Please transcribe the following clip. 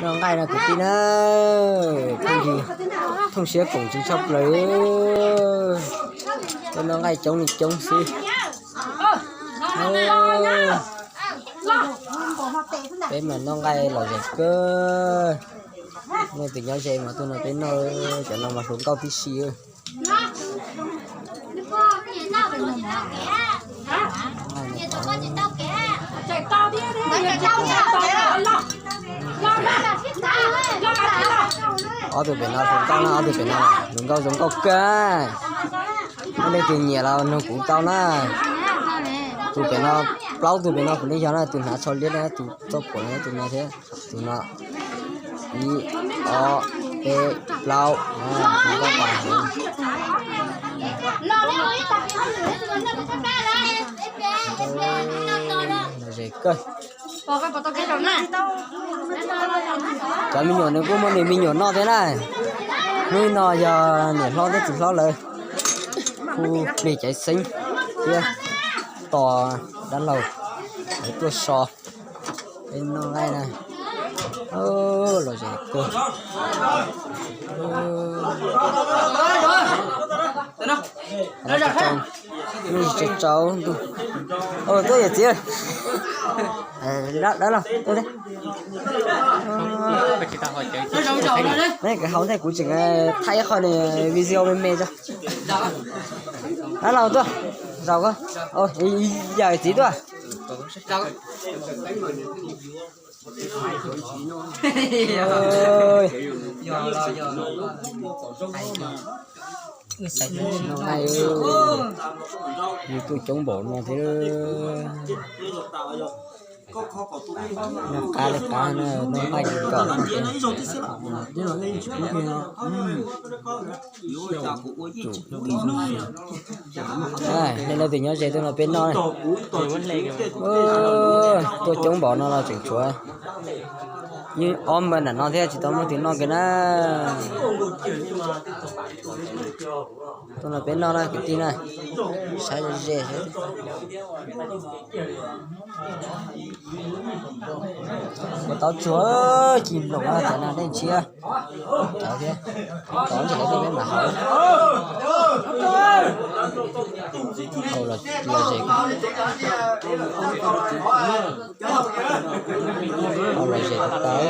Noj nqaij no kwv tij na, thooj siab koom tsis tshaj plaws. Tuaj noj nqaij coob li coob xwb. Peb mas noj nqaij lom zem kawg. Nej tus nyob ze mas tuaj nrog peb noj, cov no mas hluas nkauj tib si. Ob tug pem no hluas nkauj na, ob tug pem no hluas nkauj zoo nkauj kawg. Leej twg nyiam los nug kuv tau na. Tus pem no, plaub tug pem no puav leej yog na, tus hnav tsho liab na, tus txoj phuam na, tus no thiab tus no. Ib, ob, peb, plaub. Lom zem kawg. Cov me nyuam nws kuj muaj niam me nyuam noj thiab na. Hnub no yog niam hlob thiab txiv hlob lawv hu plig caiv xeeb thiab tos dab laug lawv tuaj so peb noj nqaij na. Lom zem kawg. Tsau tsau ntuj. Tuaj yawm txiv. Dab laug tuaj thiab. Neb kawm haus ntej kuv tseem thaij ib qho video me me tso. Dab laug tuaj, zaum koj, yawm txiv tuaj. Yus tuaj coob npaum no thiab. Noj qab li qab no, noj nqaij li kom. Nej leej twg nyob ze tuaj nrog peb noj. Tuaj coob npaum no los tseem tshuav yeej ob npawg nram no thiab tsis tau muaj tus noj kiag na. Tuaj nrog peb noj na kwv tij na. Saib ze ze. Puas tau tsuag ci nploom cov no nej ntshiab. Cov thiab, cov ntses lawv tuaj peb mam haus. Haus los, los zes, haus los zes tau.